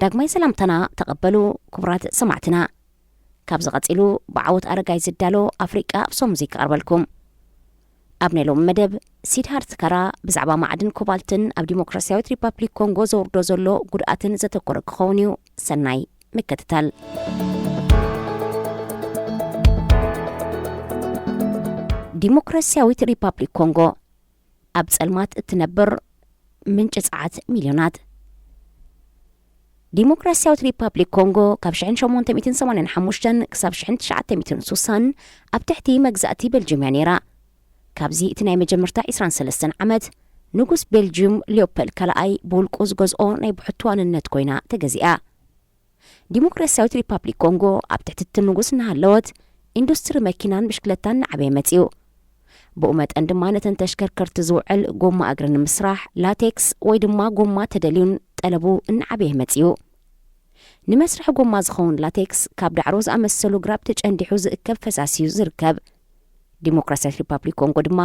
ዳግማይ ሰላምታና ተቐበሉ ክቡራት ሰማዕትና። ካብዚ ቀጺሉ ብዓወት ኣረጋይ ዝዳሎ ኣፍሪቃ ኣብ ሶሙዚ ክቐርበልኩም። ኣብ ናይ ሎሚ መደብ፣ ሲድሃርት ካራ ብዛዕባ ማዕድን ኮባልትን ኣብ ዲሞክራሲያዊት ሪፓብሊክ ኮንጎ ዘውርዶ ዘሎ ጉድኣትን ዘተኮረ ክኸውን እዩ። ሰናይ ምክትታል። ዲሞክራሲያዊት ሪፓብሊክ ኮንጎ፣ ኣብ ጸልማት እትነብር ምንጪ ጸዓት ሚልዮናት። ዲሞክራሲያዊት ሪፓብሊክ ኮንጎ ካብ ሽሕን ሸሞንተ ሚእትን ሰማንያን ሓሙሽተን ክሳብ ሽሕን ትሽዓተ ሚእትን ሱሳን ኣብ ትሕቲ መግዛእቲ ቤልጅም እያ ነይራ። ካብዚ እቲ ናይ መጀመርታ ዕስራን ሰለስተን ዓመት፣ ንጉስ ቤልጅም ሊዮፐል ካልኣይ ብውልቁ ዝገዝኦ ናይ ብሕቱ ዋንነት ኮይና ተገዚኣ። ዲሞክራሲያዊት ሪፓብሊክ ኮንጎ ኣብ ትሕቲ እቲ ንጉስ እናሃለወት፣ ኢንዱስትሪ መኪናን ብሽክለታን እናዓበየ መጺኡ። ብኡ መጠን ድማ ነተን ተሽከርከርቲ ዝውዕል ጎማ እግሪ ንምስራሕ ላቴክስ ወይ ድማ ጎማ ተደልዩን ጠለቡ እናዓበየ መጺኡ። ንመስርሒ ጎማ ዝኸውን ላቴክስ ካብ ዳዕሮ ዝኣመሰሉ ግራብ ተጨንዲሑ ዝእከብ ፈሳሲ እዩ ዝርከብ። ዲሞክራሲያዊት ሪፓብሊክ ኮንጎ ድማ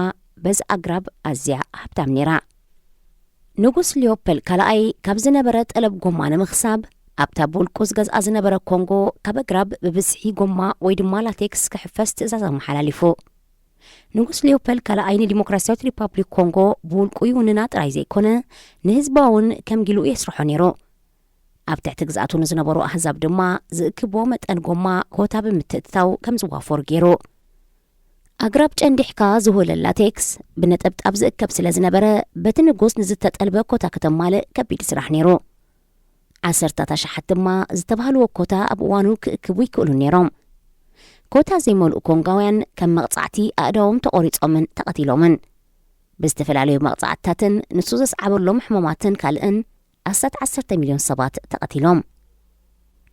በዚ ኣግራብ ኣዝያ ሃብታም ነይራ። ንጉስ ሊዮፐል ካልኣይ ካብ ዝነበረ ጠለብ ጎማ ንምኽሳብ፣ ኣብታ ብውልቁ ዝገዝኣ ዝነበረ ኮንጎ ካብ ኣግራብ ብብዝሒ ጎማ ወይ ድማ ላቴክስ ክሕፈስ ትእዛዝ ኣመሓላሊፉ። ንጉስ ሊዮፐል ካልኣይ ንዲሞክራሲያዊት ሪፓብሊክ ኮንጎ ብውልቁ ይውንና ጥራይ ዘይኮነ፣ ንህዝባ እውን ከም ጊልኡ የስርሖ ነይሩ። ኣብ ትሕቲ ግዝኣቱ ንዝነበሩ ኣህዛብ ድማ ዝእክብዎ መጠን ጎማ ኮታ ብምትእትታው ከም ዝዋፈሩ ገይሩ። ኣግራብ ጨንዲሕካ ዝውህለል ላቴክስ ብነጠብጣብ ዝእከብ ስለ ዝነበረ፣ በቲ ንጉስ ንዝተጠልበ ኮታ ከተማልእ ከቢድ ስራሕ ነይሩ። ዓሰርታት ኣሽሓት ድማ ዝተባህልዎ ኮታ ኣብ እዋኑ ክእክቡ ይክእሉ ነይሮም። ኮታ ዘይመልኡ ኮንጋውያን ከም መቕጻዕቲ ኣእዳዎም ተቖሪጾምን ተቐቲሎምን። ብዝተፈላለዩ መቕጻዕትታትን ንሱ ዘስዓበሎም ሕማማትን ካልእን ኣስታት ዓሰርተ ሚልዮን ሰባት ተቐቲሎም።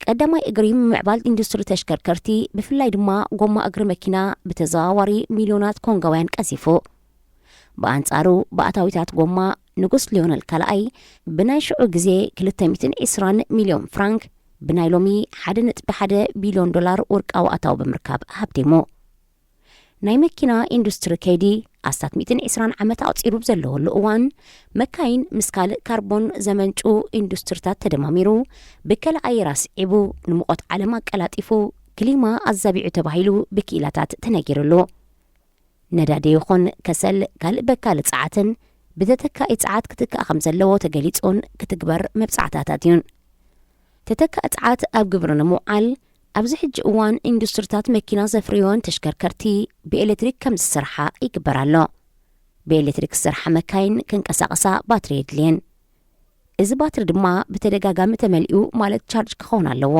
ቀዳማይ እግሪ ምምዕባል ኢንዱስትሪ ተሽከርከርቲ፣ ብፍላይ ድማ ጎማ እግሪ መኪና፣ ብተዘዋዋሪ ሚልዮናት ኮንጋውያን ቀዚፉ። ብኣንጻሩ፣ ብኣታዊታት ጎማ፣ ንጉስ ሊዮነል ካልኣይ ብናይ ሽዑ ግዜ ክልተ ሚእትን ዕስራን ሚልዮን ፍራንክ፣ ብናይ ሎሚ ሓደ ነጥቢ ሓደ ቢልዮን ዶላር ወርቃዊ ኣታዊ ብምርካብ ሃብቲሙ። ናይ መኪና ኢንዱስትሪ ከይዲ ኣስታት ሚእትን ዕስራን ዓመት ኣቑጺሩ ብዘለወሉ እዋን፣ መካይን ምስ ካልእ ካርቦን ዘመንጩ ኢንዱስትሪታት ተደማሚሩ፣ ብከላ ኣየር ኣስዒቡ፣ ንሙቐት ዓለም ኣቀላጢፉ፣ ክሊማ ኣዛቢዑ ተባሂሉ ብክኢላታት ተነጊሩሉ። ነዳዲ ይኹን ከሰል፣ ካልእ በካሊ ጸዓትን ብተተካኢ ጸዓት ክትካእ ከም ዘለዎ ተገሊጹን ክትግበር መብጻዕታታት እዩን። ተተካኢ ጸዓት ኣብ ግብሪ ንምውዓል፣ ኣብዚ ሕጂ እዋን ኢንዱስትሪታት መኪና ዘፍርዮን ተሽከርከርቲ ብኤሌክትሪክ ከም ዝሰርሓ ይግበር ኣሎ። ብኤሌክትሪክ ዝሰርሓ መካይን ክንቀሳቐሳ ባትሪ የድልየን። እዚ ባትሪ ድማ ብተደጋጋሚ ተመሊኡ፣ ማለት ቻርጅ ክኸውን ኣለዎ።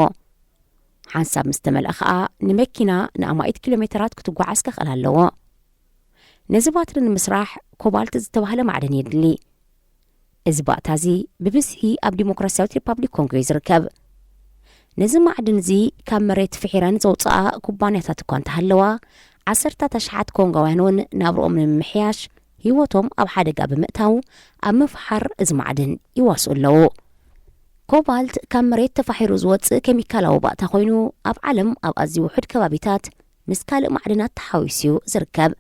ሓንሳብ ምስ ተመልአ ኸኣ ንመኪና ንኣማኢት ኪሎ ሜተራት ክትጓዓዝ ከኽእል ኣለዎ። ነዚ ባትሪ ንምስራሕ ኮባልት ዝተባህለ ማዕድን የድሊ። እዚ ባእታ እዚ ብብዝሒ ኣብ ዲሞክራሲያዊት ሪፓብሊክ ኮንጎ እዩ ዝርከብ። ነዚ ማዕድን እዚ ካብ መሬት ፍሒረን ዘውፅኣ ኩባንያታት እኳ እንተሃለዋ፣ ዓሰርታት ኣሽሓት ኮንጋውያን እውን ናብርኦም ንምምሕያሽ ህይወቶም ኣብ ሓደጋ ብምእታው ኣብ ምፍሓር እዚ ማዕድን ይዋስኡ ኣለዉ። ኮባልት ካብ መሬት ተፋሒሩ ዝወፅእ ኬሚካላዊ ባእታ ኮይኑ፣ ኣብ ዓለም ኣብ ኣዝዩ ውሑድ ከባቢታት ምስ ካልእ ማዕድናት ተሓዊሱ እዩ ዝርከብ።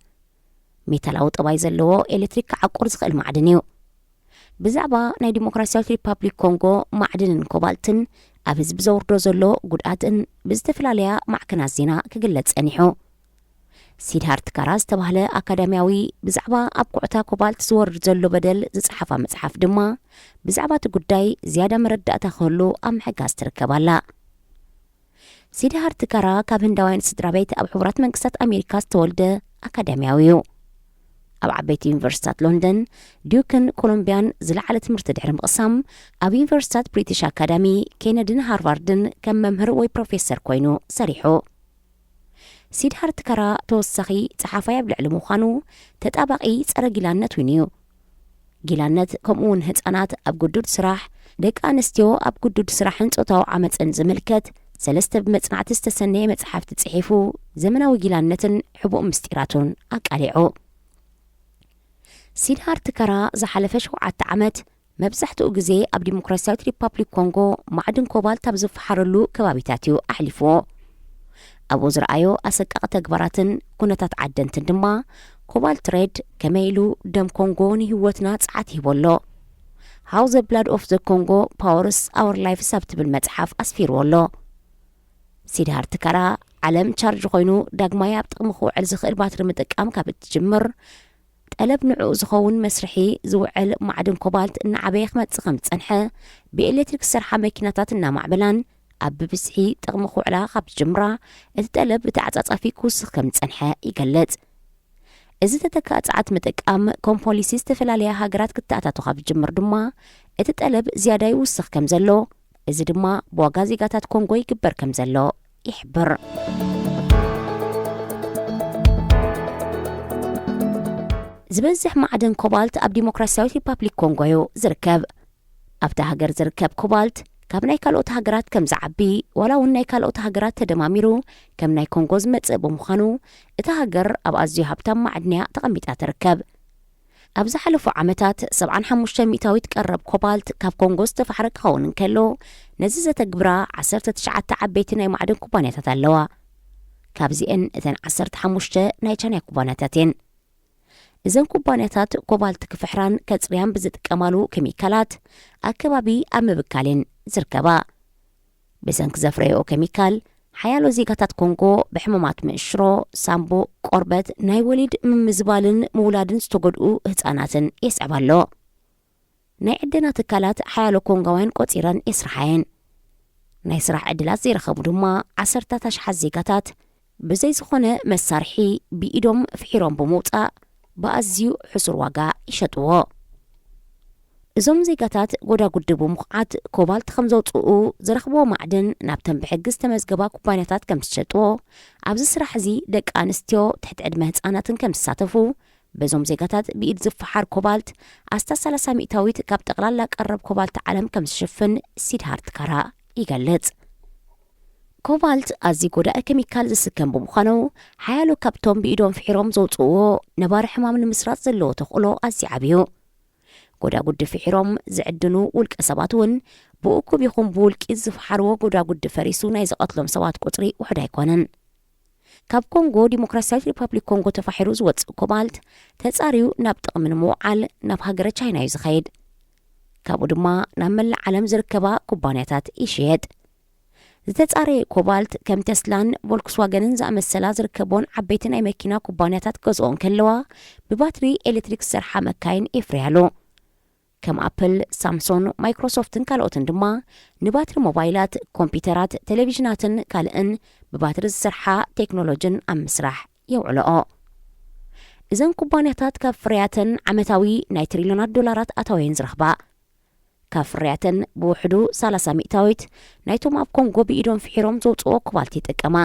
ሜታላዊ ጠባይ ዘለዎ ኤሌክትሪክ ክዓቁር ዝኽእል ማዕድን እዩ። ብዛዕባ ናይ ዲሞክራሲያዊት ሪፓብሊክ ኮንጎ ማዕድንን ኮባልትን ኣብ ህዝቢ ዘውርዶ ዘሎ ጉድኣትን ብዝተፈላለያ ማዕከናት ዜና ክግለጽ ጸኒሑ። ሲድሃርት ካራ ዝተባህለ ኣካዳሚያዊ ብዛዕባ ኣብ ኩዕታ ኮባልት ዝወርድ ዘሎ በደል ዝጸሓፋ መጽሓፍ ድማ ብዛዕባ እቲ ጉዳይ ዝያዳ መረዳእታ ክህሉ ኣብ ምሕጋዝ ትርከብ ኣላ። ሲድሃርት ካራ ካብ ህንዳውያን ስድራ ቤት ኣብ ሕቡራት መንግስታት ኣሜሪካ ዝተወልደ ኣካዳሚያዊ እዩ። ኣብ ዓበይቲ ዩኒቨርሲታት ሎንደን፣ ዲዩክን ኮሎምቢያን ዝለዓለ ትምህርቲ ድሕሪ ምቕሳም፣ ኣብ ዩኒቨርሲታት ብሪቲሽ ኣካዳሚ፣ ኬነድን ሃርቫርድን ከም መምህር ወይ ፕሮፌሰር ኮይኑ ሰሪሑ። ሲድሃርት ካራ ተወሳኺ ጸሓፋይ ኣብ ልዕሊ ምዃኑ፣ ተጣባቒ ጸረ ጊላነት እውን እዩ። ጊላነት፣ ከምኡ እውን ህጻናት ኣብ ግዱድ ስራሕ፣ ደቂ ኣንስትዮ ኣብ ግዱድ ስራሕን ጾታዊ ዓመጽን ዝምልከት ሰለስተ ብመጽናዕቲ ዝተሰነየ መጽሓፍቲ ጽሒፉ፣ ዘመናዊ ጊላነትን ሕቡእ ምስጢራቱን ኣቃሊዑ። ሲድሃርት ካራ ዝሓለፈ ሸውዓተ ዓመት መብዛሕትኡ ግዜ ኣብ ዲሞክራሲያዊት ሪፓብሊክ ኮንጎ ማዕድን ኮባልት ኣብ ዝፈሓረሉ ከባቢታት እዩ ኣሕሊፍዎ። ኣብኡ ዝረኣዮ ኣሰቃቒ ተግባራትን ኩነታት ዓደንትን ድማ፣ ኮባልት ሬድ ከመይ ኢሉ ደም ኮንጎ ንህይወትና ጸዓት ይህቦ ኣሎ። How the Blood of the Congo Powers Our Lives ኣብ ትብል መጽሓፍ ኣስፊርዎ ኣሎ። ሲድሃርት ካራ፣ ዓለም ቻርጅ ኮይኑ ዳግማይ ኣብ ጥቕሚ ክውዕል ዝኽእል ባትሪ ምጥቃም ካብ እትጅምር፣ ጠለብ ንዕኡ ዝኸውን መስርሒ ዝውዕል ማዕድን ኮባልት እናዓበየ ክመጽእ ከም ዝጸንሐ፣ ብኤሌክትሪክ ዝሰርሓ መኪናታት እናማዕበላን ኣብ ብብዝሒ ጥቕሚ ክውዕላ ካብ ዝጅምራ፣ እቲ ጠለብ ብተዓጻጻፊ ክውስኽ ከም ዝጸንሐ ይገልጽ። እዚ ተተካእ ጸዓት ምጥቃም ከም ፖሊሲ ዝተፈላለያ ሃገራት ክተኣታቶ ካብ ዝጅምር ድማ፣ እቲ ጠለብ ዝያዳ ይውስኽ ከም ዘሎ፣ እዚ ድማ ብዋጋ ዜጋታት ኮንጎ ይግበር ከም ዘሎ ይሕብር። ዝበዝሕ ማዕድን ኮባልት ኣብ ዲሞክራሲያዊት ሪፓብሊክ ኮንጎ እዩ ዝርከብ። ኣብታ ሃገር ዝርከብ ኮባልት ካብ ናይ ካልኦት ሃገራት ከም ዝዓቢ፣ ዋላ እውን ናይ ካልኦት ሃገራት ተደማሚሩ ከም ናይ ኮንጎ ዝመጽእ ብምዃኑ፣ እታ ሃገር ኣብ ኣዝዩ ሃብታም ማዕድንያ ተቐሚጣ ትርከብ። ኣብ ዝሓለፉ ዓመታት፣ ሰብዓን ሓሙሽተ ሚእታዊት ቀረብ ኮባልት ካብ ኮንጎ ዝተፋሕረ ክኸውን እንከሎ፣ ነዚ ዘተግብራ ዓሰርተ ትሽዓተ ዓበይቲ ናይ ማዕድን ኩባንያታት ኣለዋ። ካብዚአን እተን ዓሰርተ ሓሙሽተ ናይ ቻይና ኩባንያታት እየን። እዘን ኩባንያታት ኮባልት ክፍሕራን ከጽርያን ብዝጥቀማሉ ኬሚካላት ኣከባቢ ኣብ ምብካል እየን ዝርከባ። ብሰንኪ ዘፍረየኦ ኬሚካል፣ ሓያሎ ዜጋታት ኮንጎ ብሕማማት ምእሽሮ፣ ሳምቡእ፣ ቆርበት፣ ናይ ወሊድ ምምዝባልን ምውላድን ዝተጎድኡ ህጻናትን የስዕብ ኣሎ። ናይ ዕደና ትካላት ሓያሎ ኮንጋውያን ቆጺረን የስርሓ እየን። ናይ ስራሕ ዕድላት ዘይረኸቡ ድማ ዓሰርታት ኣሽሓት ዜጋታት ብዘይ ዝኾነ መሳርሒ ብኢዶም ፍሒሮም ብምውጻእ ብኣዝዩ ሕሱር ዋጋ ይሸጥዎ። እዞም ዜጋታት ጎዳጉዲ ብምኹዓት ኮባልት ከም ዘውጽኡ፣ ዝረኽብዎ ማዕድን ናብተን ብሕጊ ዝተመዝገባ ኩባንያታት ከም ዝሸጥዎ፣ ኣብዚ ስራሕ እዚ ደቂ ኣንስትዮ፣ ትሕቲ ዕድመ ህጻናትን ከም ዝሳተፉ፣ በዞም ዜጋታት ብኢድ ዝፈሓር ኮባልት ኣስታት ሰላሳ ሚእታዊት ካብ ጠቕላላ ቀረብ ኮባልት ዓለም ከም ዝሽፍን ሲድሃርት ካራ ይገልጽ። ኮባልት ኣዝዩ ጎዳኢ ኬሚካል ዝስከም ብምዃኑ፣ ሓያሎ ካብቶም ብኢዶም ፍሒሮም ዘውጽእዎ ነባሪ ሕማም ንምስራጽ ዘለዎ ተኽእሎ ኣዝዩ ዓቢ እዩ። ጎዳጉዲ ፍሒሮም ዝዕድኑ ውልቀ ሰባት እውን ብእኩብ ይኹን ብውልቂ ዝፈሓርዎ ጎዳጉዲ ፈሪሱ ናይ ዝቐትሎም ሰባት ቁጽሪ ውሑድ ኣይኮነን። ካብ ኮንጎ ዲሞክራሲያዊት ሪፓብሊክ ኮንጎ ተፋሒሩ ዝወጽእ ኮባልት ተጻርዩ ናብ ጥቕሚ ንምውዓል ናብ ሃገረ ቻይና እዩ ዝኸይድ። ካብኡ ድማ ናብ መላእ ዓለም ዝርከባ ኩባንያታት ይሽየጥ። ዝተጻረየ ኮባልት ከም ቴስላን ቮልክስዋገንን ዝኣመሰላ ዝርከቦን ዓበይቲ ናይ መኪና ኩባንያታት ክገዝኦ እንከለዋ፣ ብባትሪ ኤሌክትሪክ ዝሰርሓ መካይን የፍርያሉ። ከም ኣፕል፣ ሳምሶን፣ ማይክሮሶፍትን ካልኦትን ድማ ንባትሪ ሞባይላት፣ ኮምፒውተራት፣ ቴሌቪዥናትን ካልእን ብባትሪ ዝሰርሓ ቴክኖሎጅን ኣብ ምስራሕ የውዕልኦ። እዘን ኩባንያታት ካብ ፍርያተን ዓመታዊ ናይ ትሪልዮናት ዶላራት ኣታውየን ዝረኽባ። ካብ ፍርያተን ብውሕዱ ሰላሳ ሚእታዊት ናይቶም ኣብ ኮንጎ ብኢዶም ፍሒሮም ዘውፅኦ ኮባልት ይጥቀማ።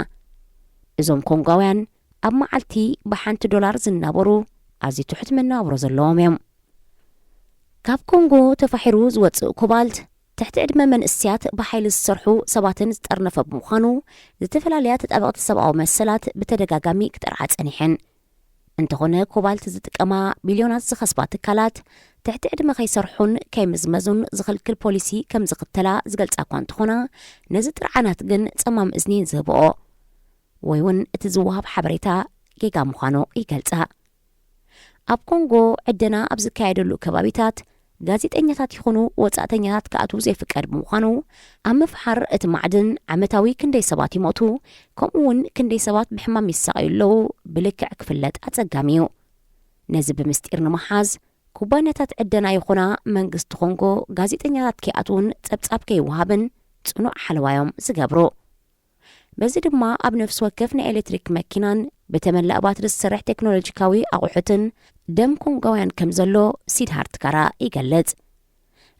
እዞም ኮንጓውያን ኣብ መዓልቲ ብሓንቲ ዶላር ዝናበሩ ኣዝዩ ትሑት መነባብሮ ዘለዎም እዮም። ካብ ኮንጎ ተፋሒሩ ዝወፅእ ኮባልት ትሕቲ ዕድመ መንእስያት ብሓይሊ ዝሰርሑ ሰባትን ዝጠርነፈ ብምዃኑ፣ ዝተፈላለያ ተጣበቕቲ ሰብኣዊ መሰላት ብተደጋጋሚ ክጠርዓ ጸኒሐን። እንተኾነ፣ ኮባልት ዝጥቀማ ቢልዮናት ዝኸስባ ትካላት ትሕቲ ዕድመ ከይሰርሑን ከይምዝመዙን ዝኽልክል ፖሊሲ ከም ዝኽተላ ዝገልጻ እኳ እንተኾና፣ ነዚ ጥርዓናት ግን ጸማም እዝኒ እየን ዝህብኦ፣ ወይ እውን እቲ ዝወሃብ ሓበሬታ ጌጋ ምዃኑ ይገልጻ። ኣብ ኮንጎ ዕደና ኣብ ዝካየደሉ ከባቢታት፣ ጋዜጠኛታት ይኹኑ ወጻእተኛታት ክኣትዉ ዘይፍቀድ ብምዃኑ፣ ኣብ ምፍሓር እቲ ማዕድን ዓመታዊ ክንደይ ሰባት ይሞቱ፣ ከምኡ እውን ክንደይ ሰባት ብሕማም ይሳቐዩ ኣለዉ ብልክዕ ክፍለጥ ኣጸጋሚ እዩ። ነዚ ብምስጢር ንምሓዝ፣ ኩባንያታት ዕደና ይኹና መንግስቲ ኮንጎ፣ ጋዜጠኛታት ከይኣትዉን ጸብጻብ ከይወሃብን ጽኑዕ ሓለዋ እዮም ዝገብሩ። በዚ ድማ ኣብ ነፍሲ ወከፍ ናይ ኤሌክትሪክ መኪናን ብተመላእ ባትሪ ዝሰርሕ ቴክኖሎጂካዊ ኣቑሑትን ደም ኮንጋውያን ከም ዘሎ ሲድሃርት ካራ ይገልጽ።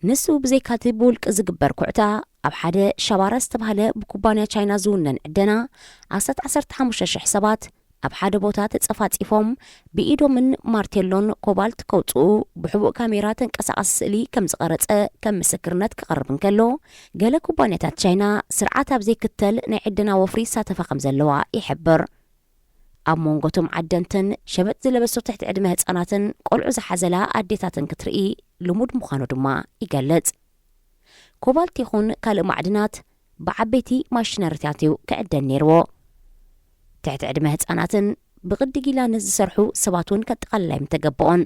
ንሱ ብዘይካቲ ብውልቂ ዝግበር ኩዕታ፣ ኣብ ሓደ ሻባራ ዝተባህለ ብኩባንያ ቻይና ዝውነን ዕደና፣ ኣስታት ዓሰርተ ሓሙሽተ ሽሕ ሰባት ኣብ ሓደ ቦታ ተጸፋጺፎም ብኢዶምን ማርቴሎን ኮባልት ከውጽኡ ብሕቡእ ካሜራ ተንቀሳቓሲ ስእሊ ከም ዝቐረጸ ከም ምስክርነት ክቐርብ እንከሎ፣ ገለ ኩባንያታት ቻይና ስርዓት ኣብ ዘይክተል ናይ ዕደና ወፍሪ ይሳተፋ ከም ዘለዋ ይሕብር። ኣብ መንጎ እቶም ዓደንትን ሸበጥ ዝለበሱ ትሕቲ ዕድመ ህጻናትን ቆልዑ ዝሓዘላ ኣዴታትን ክትርኢ ልሙድ ምዃኑ ድማ ይገልጽ። ኮባልት ይኹን ካልእ ማዕድናት ብዓበይቲ ማሽነሪታት እዩ ክዕደን ነይርዎ። ትሕቲ ዕድመ ህጻናትን ብቕዲ ጊላነት ዝሰርሑ ሰባት እውን ከጠቓልላ ኣይምተገበኦን።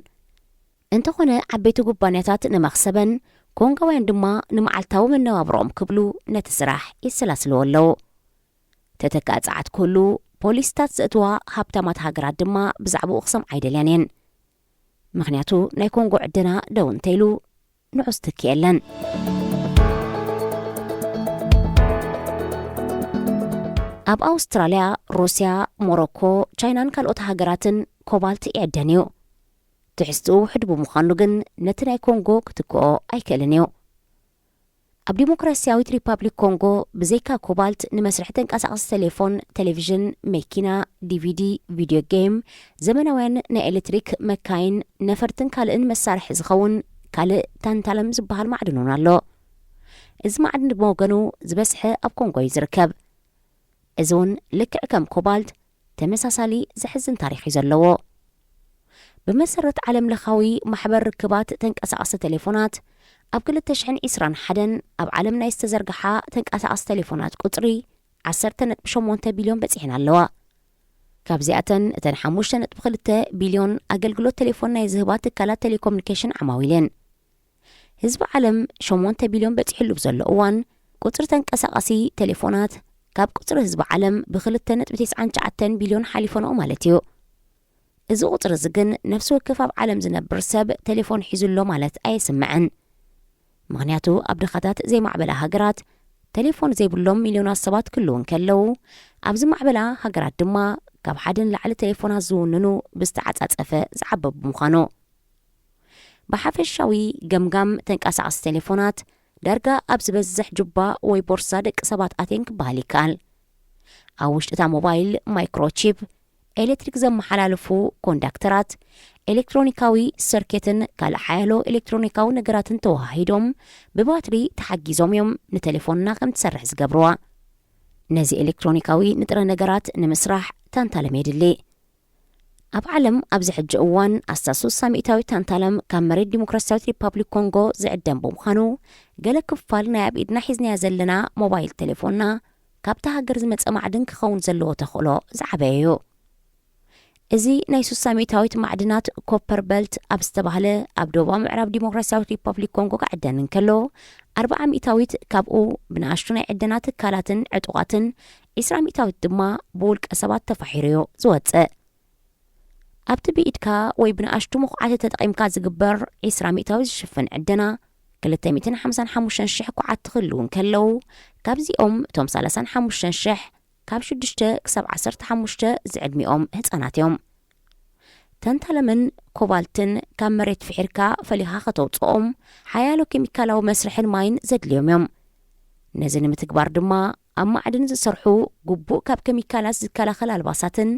እንተኾነ፣ ዓበይቲ ኩባንያታት ንመኽሰበን ኮንጋውያን ድማ ንመዓልታዊ መነባብሮኦም ክብሉ ነቲ ስራሕ የሰላስልዎ ኣለዉ። ተተካእ ጸዓት ክህሉ፣ ፖሊስታት ዘእትዋ ሃብታማት ሃገራት ድማ ብዛዕባኡ ክሰምዓ ኣይደልያን እየን። ምኽንያቱ ናይ ኮንጎ ዕደና ደው እንተኢሉ ንዑስ ትኪ የለን። ኣብ ኣውስትራልያ፣ ሩስያ፣ ሞሮኮ፣ ቻይናን ካልኦት ሃገራትን ኮባልት ይዕደን እዩ። ትሕዝትኡ ውሕድ ብምዃኑ ግን ነቲ ናይ ኮንጎ ክትክኦ ኣይክእልን እዩ። ኣብ ዲሞክራሲያዊት ሪፓብሊክ ኮንጎ ብዘይካ ኮባልት ንመስርሒ ተንቀሳቐሲ ቴሌፎን፣ ቴሌቪዥን፣ መኪና፣ ዲቪዲ፣ ቪድዮ ጌም፣ ዘመናውያን ናይ ኤሌክትሪክ መካይን፣ ነፈርትን ካልእን መሳርሒ ዝኸውን ካልእ ታንታለም ዝበሃል ማዕድን እውን ኣሎ። እዚ ማዕድን ብወገኑ ዝበዝሐ ኣብ ኮንጎ እዩ ዝርከብ። እዚ እውን ልክዕ ከም ኮባልት ተመሳሳሊ ዘሕዝን ታሪኽ እዩ ዘለዎ። ብመሰረት ዓለም ለኻዊ ማሕበር ርክባት ተንቀሳቐሲ ቴሌፎናት፣ ኣብ ክልተ ሽሕን ዕስራን ሓደን ኣብ ዓለም ናይ ዝተዘርግሓ ተንቀሳቐሲ ቴሌፎናት ቁጽሪ ዓሰርተ ነጥቢ ሸሞንተ ቢልዮን በጺሐን ኣለዋ። ካብዚኣተን እተን ሓሙሽተ ነጥቢ ክልተ ቢልዮን ኣገልግሎት ቴሌፎን ናይ ዝህባ ትካላት ቴሌኮሙኒኬሽን ዓማዊል እየን። ህዝቢ ዓለም ሸሞንተ ቢልዮን በጺሕሉ ብዘሎ እዋን፣ ቁጽሪ ተንቀሳቓሲ ቴሌፎናት ካብ ቁጽሪ ህዝቢ ዓለም ብክልተ ነጥቢ ተስዓን ትሽዓተን ቢልዮን ሓሊፈንኦ ማለት እዩ። እዚ ቁጽሪ እዚ ግን ነፍሲ ወከፍ ኣብ ዓለም ዝነብር ሰብ ቴሌፎን ሒዙ ኣሎ ማለት ኣየስምዕን። ምኽንያቱ ኣብ ድኻታት ዘይማዕበላ ሃገራት ቴሌፎን ዘይብሎም ሚልዮናት ሰባት ክህልዉ እንከለዉ፣ ኣብ ዝማዕበላ ሃገራት ድማ ካብ ሓደ ንላዕሊ ቴሌፎናት ዝውንኑ ብዝተዓጻጸፈ ዝዓበቡ ብምዃኑ። ብሓፈሻዊ ገምጋም ተንቀሳቐሲ ቴሌፎናት ዳርጋ ኣብ ዝበዝሕ ጁባ ወይ ቦርሳ ደቂ ሰባት ኣትየን ክበሃል ይከኣል። ኣብ ውሽጢ እታ ሞባይል ማይክሮቺፕ፣ ኤሌክትሪክ ዘመሓላልፉ ኮንዳክተራት፣ ኤሌክትሮኒካዊ ሰርኬትን ካልእ ሓያሎ ኤሌክትሮኒካዊ ነገራትን ተወሃሂዶም ብባትሪ ተሓጊዞም እዮም ንቴሌፎንና ከም ትሰርሕ ዝገብርዋ። ነዚ ኤሌክትሮኒካዊ ንጥረ ነገራት ንምስራሕ ታንታለም የድሊ። ኣብ ዓለም ኣብዚ ሕጂ እዋን ኣስታት ስሳ ሚእታዊት ታንታለም ካብ መሬት ዲሞክራሲያዊት ሪፓብሊክ ኮንጎ ዝዕደም ብምዃኑ፣ ገለ ክፋል ናይ ኣብ ኢድና ሒዝናያ ዘለና ሞባይል ቴሌፎንና ካብታ ሃገር ዝመጸ ማዕድን ክኸውን ዘለዎ ተኽእሎ ዝዓበየ እዩ። እዚ ናይ ስሳ ሚእታዊት ማዕድናት ኮፐር በልት ኣብ ዝተባህለ ኣብ ደቡባዊ ምዕራብ ዲሞክራሲያዊት ሪፓብሊክ ኮንጎ ክዕደን እንከሎ፣ ኣርብዓ ሚእታዊት ካብኡ ብንኣሽቱ ናይ ዕደና ትካላትን ዕጡቓትን፣ ዕስራ ሚእታዊት ድማ ብውልቀ ሰባት ተፋሒሩ እዩ ዝወጽእ። ኣብቲ ብኢድካ ወይ ብንኣሽቱ መኹዓቲ ተጠቒምካ ዝግበር ዕስራ ሚእታዊ ዝሽፍን ዕደና፣ ክልተ ሚእትን ሓምሳን ሓሙሽተን ሽሕ ኩዓት ክህልዉ እንከለዉ፣ ካብዚኦም እቶም ሰላሳን ሓሙሽተን ሽሕ ካብ ሽዱሽተ ክሳብ ዓሰርተ ሓሙሽተ ዝዕድሚኦም ህጻናት እዮም። ተንታለምን ኮባልትን ካብ መሬት ፍሒርካ ፈሊኻ ከተውጽኦም ሓያሎ ኬሚካላዊ መስርሕን ማይን ዘድልዮም እዮም። ነዚ ንምትግባር ድማ ኣብ ማዕድን ዝሰርሑ ግቡእ ካብ ኬሚካላት ዝከላኸል ኣልባሳትን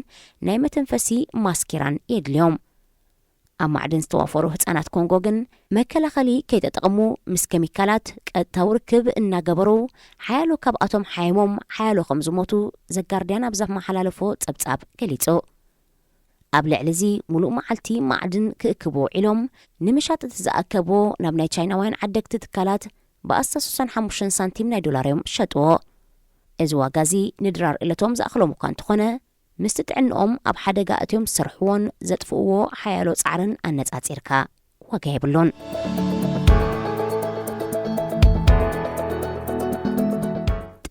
ናይ መተንፈሲ ማስኬራን የድልዮም። ኣብ ማዕድን ዝተዋፈሩ ህጻናት ኮንጎ ግን መከላኸሊ ከይተጠቕሙ ምስ ኬሚካላት ቀጥታዊ ርክብ እናገበሩ ሓያሎ ካብኣቶም ሓይሞም ሓያሎ ከም ዝሞቱ ዘጋርድያን ኣብ ዘመሓላለፎ ጸብጻብ ገሊጹ። ኣብ ልዕሊ እዚ፣ ምሉእ መዓልቲ ማዕድን ክእክቡ ውዒሎም፣ ንምሻጥ እቲ ዝኣከብዎ ናብ ናይ ቻይናውያን ዓደግቲ ትካላት ብኣስታት ስሳን ሓሙሽተን ሳንቲም ናይ ዶላር እዮም ዝሸጥዎ። እዚ ዋጋ እዚ ንድራር እለቶም ዝኣኽሎም እኳ እንተኾነ፣ ምስቲ ጥዕንኦም ኣብ ሓደጋ ኣእትዮም ዝሰርሕዎን ዘጥፍእዎ ሓያሎ ጻዕርን ኣነጻጺርካ ዋጋ የብሉን።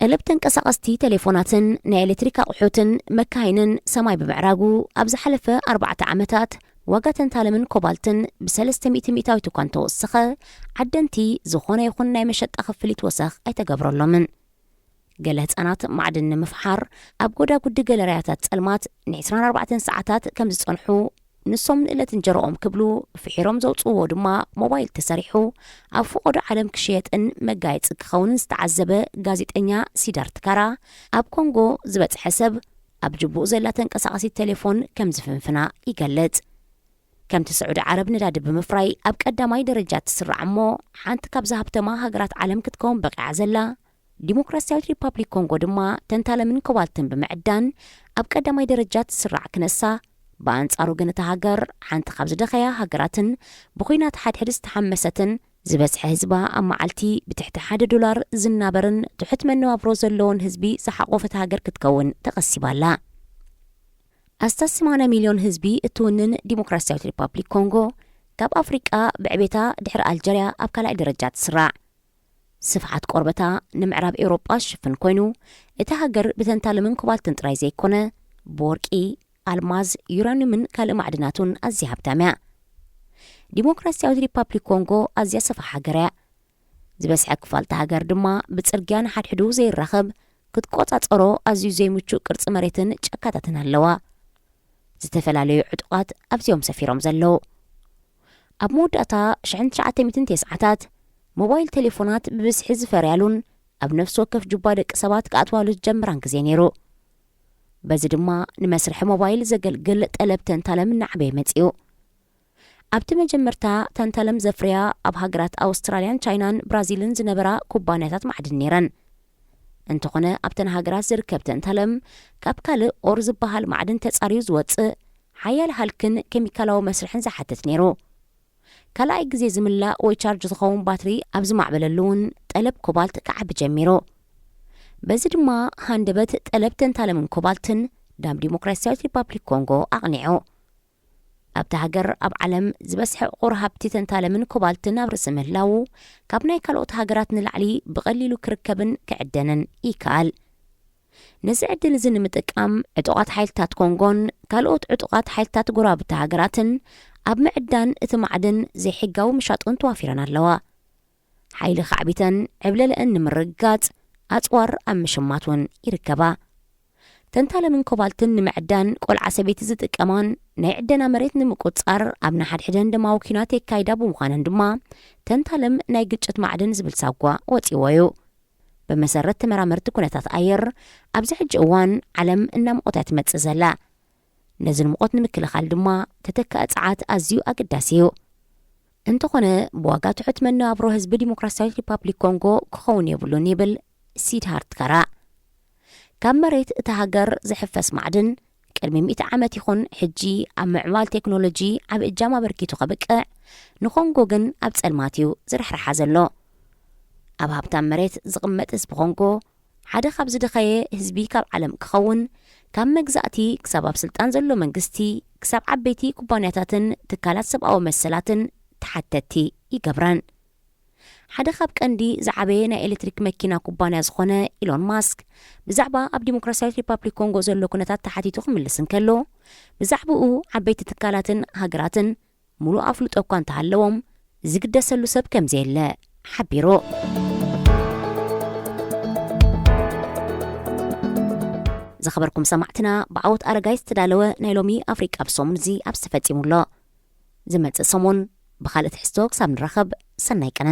ጠለብ ተንቀሳቐስቲ ቴሌፎናትን ናይ ኤሌክትሪክ ኣቑሑትን መካይንን ሰማይ ብምዕራጉ፣ ኣብ ዝሓለፈ ኣርባዕተ ዓመታት ዋጋ ተንታለምን ኮባልትን ብሰለስተ ሚእቲ ሚእታዊት እኳ እንተወሰኸ፣ ዓደንቲ ዝኾነ ይኹን ናይ መሸጣ ክፍሊት ወሰኽ ኣይተገብረሎምን። ገለ ህጻናት ማዕድን ንምፍሓር ኣብ ጎዳጉዲ ገለርያታት ጸልማት ንዕስራን ኣርባዕተን ሰዓታት ከም ዝጸንሑ፣ ንሶም ንእለት እንጀርኦም ክብሉ ፍሒሮም ዘውጽእዎ ድማ ሞባይል ተሰሪሑ ኣብ ፈቐዶ ዓለም ክሽየጥን መጋየጺ ክኸውንን ዝተዓዘበ ጋዜጠኛ ሲዳርት ካራ፣ ኣብ ኮንጎ ዝበጽሐ ሰብ ኣብ ጅቡኡ ዘላ ተንቀሳቓሲት ቴሌፎን ከም ዝፍንፍና ይገልጽ። ከምቲ ስዑዲ ዓረብ ነዳዲ ብምፍራይ ኣብ ቀዳማይ ደረጃ ትስራዕ እሞ፣ ሓንቲ ካብዛ ሃብተማ ሃገራት ዓለም ክትከውን በቒዓ ዘላ ዲሞክራሲያዊት ሪፓብሊክ ኮንጎ ድማ ተንታለምን ኮባልትን ብምዕዳን ኣብ ቀዳማይ ደረጃ ትስራዕ ክነሳ፣ ብኣንጻሩ ግን እታ ሃገር ሓንቲ ካብ ዝደኸያ ሃገራትን ብኹናት ሓድሕድ ዝተሓመሰትን፣ ዝበዝሐ ህዝባ ኣብ መዓልቲ ብትሕቲ ሓደ ዶላር ዝናበርን ትሑት መነባብሮ ዘለዎን ህዝቢ ዝሓቖፈት ሃገር ክትከውን ተቐሲባ ኣላ። ኣስታት ሰማንያ ሚልዮን ህዝቢ እትውንን ዲሞክራሲያዊት ሪፓብሊክ ኮንጎ፣ ካብ ኣፍሪቃ ብዕቤታ ድሕሪ ኣልጀርያ ኣብ ካልኣይ ደረጃ ትስራዕ። ስፍሓት ቆርበታ ንምዕራብ ኤውሮጳ ዝሽፍን ኮይኑ፣ እታ ሃገር ብተንታለምን ኮባልትን ጥራይ ዘይኮነ፣ ብወርቂ፣ ኣልማዝ፣ ዩራኒየምን ካልእ ማዕድናት እውን ኣዝያ ሃብታም እያ። ዲሞክራሲያዊት ሪፓብሊክ ኮንጎ ኣዝያ ሰፋሕ ሃገር እያ። ዝበዝሐ ክፋል እታ ሃገር ድማ ብጽርግያ ንሓድሕዱ ዘይራኸብ፣ ክትቆጻጸሮ ኣዝዩ ዘይምቹእ ቅርጺ መሬትን ጫካታትን ኣለዋ። ዝተፈላለዩ ዕጡቓት ኣብዚኦም ሰፊሮም ዘለዉ። ኣብ መወዳእታ ሽሕን ትሽዓተ ሚእትን ተስዓታት፣ ሞባይል ቴሌፎናት ብብዝሒ ዝፈርያሉን ኣብ ነፍሲ ወከፍ ጁባ ደቂ ሰባት ክኣትዋሉ ዝጀምራን ግዜ ነይሩ። በዚ ድማ ንመስርሒ ሞባይል ዘገልግል ጠለብ ተንታለም እናዓበየ መጺኡ። ኣብቲ መጀመርታ፣ ታንታለም ዘፍርያ ኣብ ሃገራት ኣውስትራልያን ቻይናን ብራዚልን ዝነበራ ኩባንያታት ማዕድን ነይረን። እንተኾነ፣ ኣብተን ሃገራት ዝርከብ ተንታለም ካብ ካልእ ኦር ዝበሃል ማዕድን ተጻርዩ ዝወጽእ ሓያል ሃልክን ኬሚካላዊ መስርሕን ዝሓትት ነይሩ። ካልኣይ ግዜ ዝምላእ ወይ ቻርጅ ዝኸውን ባትሪ ኣብ ዝማዕበለሉ እውን ጠለብ ኮባልት ክዓቢ ጀሚሩ። በዚ ድማ ሃንደበት ጠለብ ተንታለምን ኮባልትን ናብ ዲሞክራሲያዊት ሪፓብሊክ ኮንጎ ኣቕኒዑ። ኣብቲ ሃገር ኣብ ዓለም ዝበዝሐ ዕቑር ሃብቲ ተንታለምን ኮባልትን ኣብ ርእሲ ምህላዉ፣ ካብ ናይ ካልኦት ሃገራት ንላዕሊ ብቐሊሉ ክርከብን ክዕደንን ይከኣል። ነዚ ዕድል እዚ ንምጥቃም፣ ዕጡቓት ሓይልታት ኮንጎን ካልኦት ዕጡቓት ሓይልታት ጎረባብቲ ሃገራትን ኣብ ምዕዳን እቲ ማዕድን ዘይሕጋዊ ምሻጡን ተዋፊረን ኣለዋ። ሓይሊ ካዕቢተን ዕብለለአን ንምርግጋጽ፣ ኣጽዋር ኣብ ምሽማት እውን ይርከባ። ተንታለምን ኮባልትን ንምዕዳን ቆልዓ ሰበይቲ ዝጥቀማን ናይ ዕደና መሬት ንምቁጽጻር ኣብ ንሓድሕደን ደማዊ ኲናት የካይዳ ብምዃነን ድማ፣ ተንታለም ናይ ግጭት ማዕድን ዝብል ሳጓ ወጺዎ እዩ። ብመሰረት ተመራመርቲ ኩነታት ኣየር፣ ኣብዚ ሕጂ እዋን ዓለም እናሞቐት እያ ትመጽእ ዘላ። ነዚ ንሙቐት ንምክልኻል ድማ ተተካኢ ጸዓት ኣዝዩ ኣገዳሲ እዩ። እንተኾነ፣ ብዋጋ ትሑት መነባብሮ ህዝቢ ዲሞክራሲያዊት ሪፓብሊክ ኮንጎ ክኸውን የብሉን ይብል ሲድሃርት ካራ። ካብ መሬት እታ ሃገር ዝሕፈስ ማዕድን ቅድሚ ሚእቲ ዓመት ይኹን ሕጂ ኣብ ምዕባል ቴክኖሎጂ ዓቢ እጃም ኣበርኪቱ ከብቅዕ፣ ንኮንጎ ግን ኣብ ጸልማት እዩ ዝርሕርሓ ዘሎ። ኣብ ሃብታም መሬት ዝቕመጥ ህዝቢ ኮንጎ፣ ሓደ ካብ ዝደኸየ ህዝቢ ካብ ዓለም ክኸውን፣ ካብ መግዛእቲ ክሳብ ኣብ ስልጣን ዘሎ መንግስቲ፣ ክሳብ ዓበይቲ ኩባንያታትን ትካላት ሰብኣዊ መሰላትን ተሓተቲ ይገብረን። ሓደ ካብ ቀንዲ ዝዓበየ ናይ ኤሌክትሪክ መኪና ኩባንያ ዝኾነ ኢሎን ማስክ፣ ብዛዕባ ኣብ ዲሞክራሲያዊት ሪፓብሊክ ኮንጎ ዘሎ ኩነታት ተሓቲቱ ክምልስ እንከሎ፣ ብዛዕባኡ ዓበይቲ ትካላትን ሃገራትን ሙሉእ ኣፍልጦ እኳ እንተሃለዎም፣ ዝግደሰሉ ሰብ ከም ዘየለ ሓቢሩ። ዝኸበርኩም ሰማዕትና፣ ብዓወት ኣረጋይ ዝተዳለወ ናይ ሎሚ ኣፍሪቃ ብሰሙን እዚ ኣብዚ ተፈጺሙ ኣሎ። ዝመጽእ ሰሙን ብኻልእ ትሕዝቶ ክሳብ ንራኸብ፣ ሰናይ ቅነ።